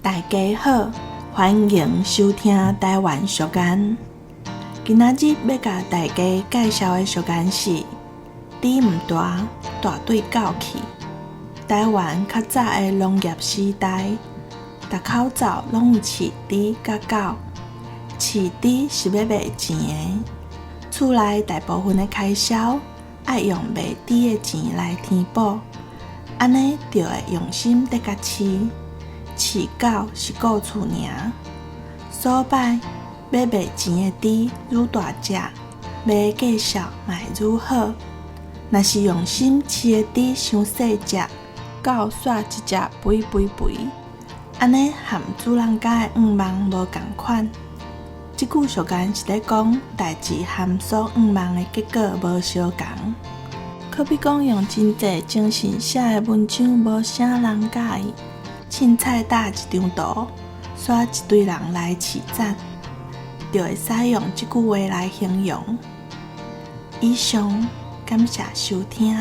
大家好，歡迎收聽台灣俗諺。今仔日欲共大家介紹的俗諺是：豬毋大，大對狗去。台灣較早的農業時代，逐口灶攏有飼豬佮狗。飼豬是欲賣錢的，厝內大部分的開銷愛用賣豬的錢來填補，按呢就會用心咧共飼。飼狗是顧厝爾，所擺欲賣錢的豬愈大隻，賣的價數嘛會愈好。若是用心飼的豬傷細隻，狗煞一隻肥肥肥，按呢和主人家的願望無仝款。這句俗諺是咧講代誌和所願望的結果無相仝。可比講用真濟精神寫的文章無啥人佮意。凊彩打一張圖，煞一堆人來揤讚，就會使用這句話來形容。以上，感謝收聽。